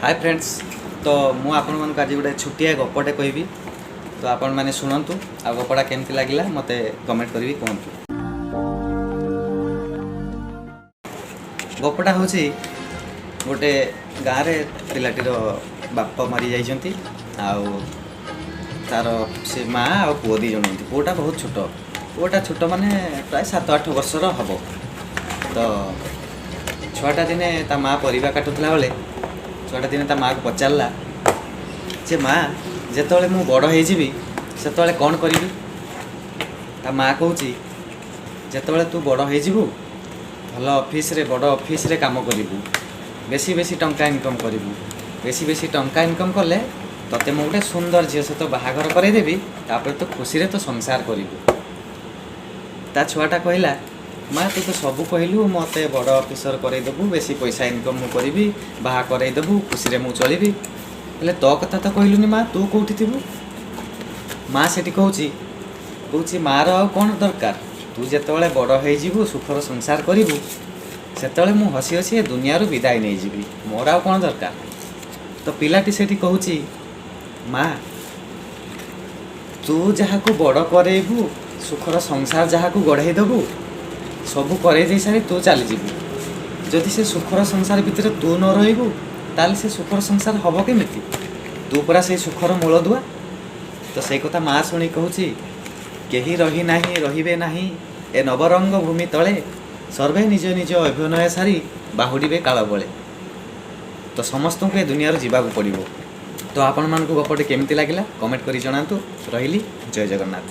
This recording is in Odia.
ହାଏ ଫ୍ରେଣ୍ଡସ୍, ତ ମୁଁ ଆପଣମାନଙ୍କୁ ଆଜି ଗୋଟେ ଛୋଟିଆ ଗପଟେ କହିବି। ତ ଆପଣମାନେ ଶୁଣନ୍ତୁ ଆଉ ଗପଟା କେମିତି ଲାଗିଲା ମୋତେ କମେଣ୍ଟ କରିକି କୁହନ୍ତୁ। ଗପଟା ହେଉଛି, ଗୋଟେ ଗାଁରେ ପିଲାଟିର ବାପା ମରିଯାଇଛନ୍ତି ଆଉ ତାର ସେ ମା ଆଉ ପୁଅ ଦୁଇ ଜଣ ଏମିତି। ପୁଅଟା ବହୁତ ଛୋଟ। ପୁଅଟା ଛୋଟ ମାନେ ପ୍ରାୟ 7-8 ବର୍ଷର ହେବ। ତ ଛୁଆଟା ଦିନେ ତା ମା ପରିବା କାଟୁଥିଲା ବେଳେ ଛୁଆଟା ଦିନେ ତା ମାଆକୁ ପଚାରିଲା ଯେ, ମା, ଯେତେବେଳେ ମୁଁ ବଡ଼ ହେଇଯିବି ସେତେବେଳେ କ'ଣ କରିବି? ତା ମା କହୁଛି, ଯେତେବେଳେ ତୁ ବଡ଼ ହେଇଯିବୁ ଭଲ ଅଫିସରେ, ବଡ଼ ଅଫିସରେ କାମ କରିବୁ, ବେଶୀ ବେଶୀ ଟଙ୍କା ଇନକମ୍ କରିବୁ। ବେଶୀ ବେଶୀ ଟଙ୍କା ଇନକମ୍ କଲେ ତୋତେ ମୁଁ ଗୋଟେ ସୁନ୍ଦର ଝିଅ ସହିତ ବାହାଘର କରାଇଦେବି, ତାପରେ ତୁ ଖୁସିରେ ତୋ ସଂସାର କରିବୁ। ତା ଛୁଆଟା କହିଲା, ମା, ତୁ ତ ସବୁ କହିଲୁ, ମୋତେ ବଡ଼ ଅଫିସର କରାଇଦେବୁ, ବେଶୀ ପଇସା ଇନକମ୍ ମୁଁ କରିବି, ବାହା କରାଇଦେବୁ, ଖୁସିରେ ମୁଁ ଚଳିବି, ହେଲେ ତୋ କଥା ତ କହିଲୁନି ମା, ତୁ କେଉଁଠି ଥିବୁ? ମା ସେଠି କହୁଛି, ମାଆର ଆଉ କ'ଣ ଦରକାର? ତୁ ଯେତେବେଳେ ବଡ଼ ହେଇଯିବୁ, ସୁଖର ସଂସାର କରିବୁ, ସେତେବେଳେ ମୁଁ ହସି ହସି ଏ ଦୁନିଆରୁ ବିଦାୟ ନେଇଯିବି, ମୋର ଆଉ କ'ଣ ଦରକାର? ତ ପିଲାଟି ସେଠି କହୁଛି, ମା, ତୁ ଯାହାକୁ ବଡ଼ କରେଇବୁ, ସୁଖର ସଂସାର ଯାହାକୁ ଗଢ଼େଇ ଦେବୁ, ସବୁ କରେଇ ଦେଇ ସାରି ତୁ ଚାଲିଯିବୁ, ଯଦି ସେ ସୁଖର ସଂସାର ଭିତରେ ତୁ ନ ରହିବୁ ତାହେଲେ ସେ ସୁଖର ସଂସାର ହେବ କେମିତି? ତୁ ପରା ସେଇ ସୁଖର ମୂଳଦୁଆ। ତ ସେଇ କଥା ମା ଶୁଣି କହୁଛି, କେହି ରହି ନାହିଁ, ରହିବେ ନାହିଁ ଏ ନବରଙ୍ଗ ଭୂମି ତଳେ, ସର୍ବେ ନିଜ ନିଜ ଅଭିନୟ ସାରି ବାହୁଡ଼ିବେ କାଳ ବଳେ। ତ ସମସ୍ତଙ୍କୁ ଏ ଦୁନିଆରୁ ଯିବାକୁ ପଡ଼ିବ। ତ ଆପଣମାନଙ୍କୁ ଗପଟି କେମିତି ଲାଗିଲା କମେଣ୍ଟ କରି ଜଣାନ୍ତୁ। ରହିଲି, ଜୟ ଜଗନ୍ନାଥ।